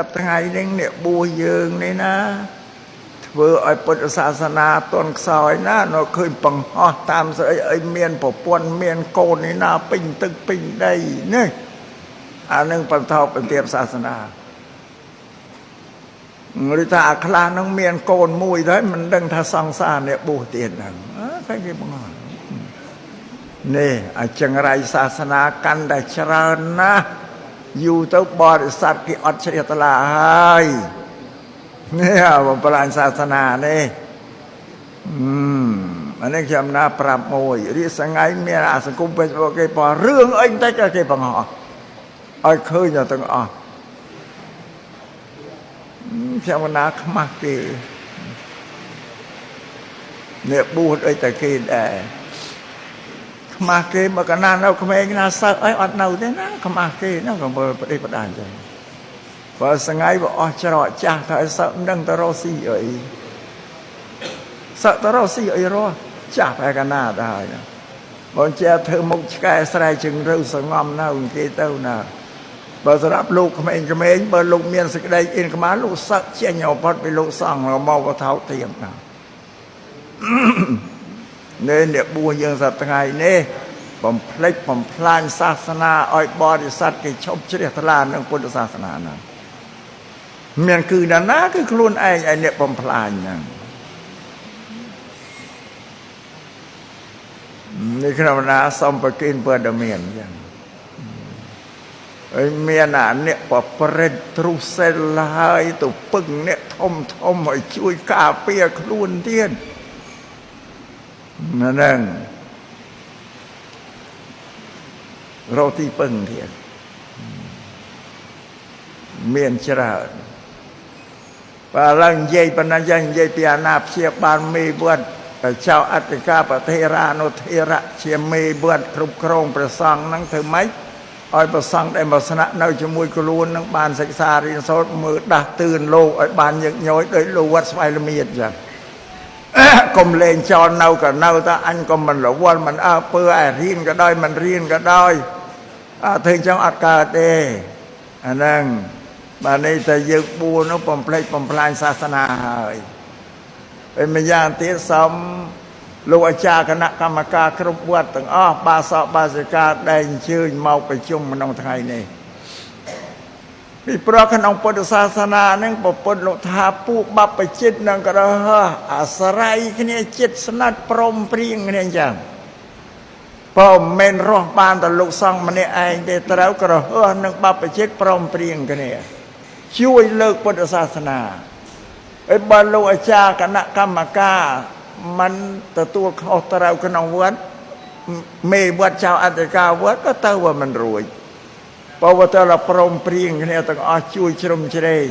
សប្តាហ៍ថ្ងៃនេះអ្នកបួសយើងនេះណាធ្វើឲ្យពុទ្ធសាសនាទន់ខ្សោយណានៅឃើញបង្ហោះតាមស្អីអីមានប្រពន្ធមានកូននេះណាពេញទឹកពេញដីនេះអានឹងបន្តបន្ទាបសាសនាឬថាអាខ្លះនឹងមានកូនមួយទៅមិនដឹងថាសង្សារអ្នកបួសទៀតហ្នឹងឃើញគេបង្ហោះនេះអចង្រៃសាសនាកាន់តែច្រើនណាស់យូរទៅបរិស័ទគេអត់ជ្រះថ្លាហើយនេះបំផ្លាញសាសនានេះអានេះខ្ញុំណាប្រាប់មួយរាសងៃមានអាសង្គម Facebook គេបរឿងអីបន្តិចគេបង្ហោះឲ្យឃើញទាំងអស់ខ្ញុំណាខ្មាស់គេអ្នកបួសអីតែគេដែរខ្មាស់គេមកកណានៅក្មេងណាសើអីអត់នៅទេណាខ្មាស់គេហ្នឹងក៏មើលប្រទេសប្រដានចឹងបើសងៃបើអស់ច្រកចាស់ទៅឲ្យសើមិនដឹងទៅរកស៊ីអីសើទៅរកស៊ីអីរស់ចាស់ប្រែកណាទៅហើយបើជាធ្វើមុខឆ្កែស្រែជឹងរើសងំនៅគេទៅណាបើសម្រាប់លោកក្មេងៗបើលោកមានសេចក្តីអៀនខ្មាស់លោកសឹកចេញអផុតពីលោកសង្ឃមកវថោទៀមណានេះអ្នកបួសយើងសប្តាហ៍ថ្ងៃនេះបំភ្លេចបំផ្លាញសាសនាឲ្យបរិស័ទគេឈប់ជ្រះថ្លានឹងពុទ្ធសាសនាហ្នឹងមានគឺណាណាគឺខ្លួនឯងឯអ្នកបំផ្លាញហ្នឹងនេះខ្ញុំណាសំប្រគិនព័ត៌មានអញ្ចឹងហើយមានអាអ្នកប្រព្រឹត្តទ្រុសិលហើយទៅពឹងអ្នកធំធំឲ្យជួយការពារខ្លួនទៀតហ្នឹងរកទីពឹងទៀតមានច្រើនបើឡើងនិយាយប៉ុណ្ណាយ៉ាងនិយាយពីអាណាព្យាបាលមេវត្តចៅអធិការប្រធេរានុធេរៈជាមេវត្តគ្រប់គ្រងព្រះសង្ឃហ្នឹងធ្វើម៉េចឲ្យព្រះសង្ឃដែលមកស្នាក់នៅជាមួយខ្លួននឹងបានសិក្សារៀនសូត្រមើលដាស់តឿនលោកឲ្យបានញឹកញយដោយលោកវត្តស្វ័យល្មៀតចឹងកុំលេងចោលនៅក៏នៅតែអញក៏មិនរវល់មិនអើពើឲ្យរៀនក៏ដោយមិនរៀនក៏ដោយអើធ្វើចឹងអត់កើតទេអាហ្នឹងបាទនេះតែយើងបួសនោះបំភ្លេចបំផ្លាញសាសនាហើយពេលម្យ៉ាងទៀតសំលោកអាចារ្យគណៈកម្មការគ្រប់វត្តទាំងអស់បាសកបាសិកាដែលអញ្ជើញមកប្រជុំក្នុងថ្ងៃនេះពីព្រោះក្នុងពុទ្ធសាសនាហ្នឹងពុទ្ធលោកថាពួកបព្វជិតនឹងក្រហអាស្រ័យគ្នាចិត្តស្និទ្ធព្រមព្រៀងគ្នាអញ្ចឹងបើមិនមែនរស់បានតែលោកសង្ឃម្នាក់ឯងទេត្រូវក្រហនឹងបព្វជិតព្រមព្រៀងគ្នាជួយលើកពុទ្ធសាសនាហើយបើលោកអាចារ្យគណៈកម្មការមិនទទួលខុសត្រូវក្នុងវត្តមេវត្តចៅអធិការវត្តក៏ទៅว่าមិនរួចបើវត្តเราព្រមព្រៀងគ្នាទាំងអស់ជួយជ្រោមជ្រែង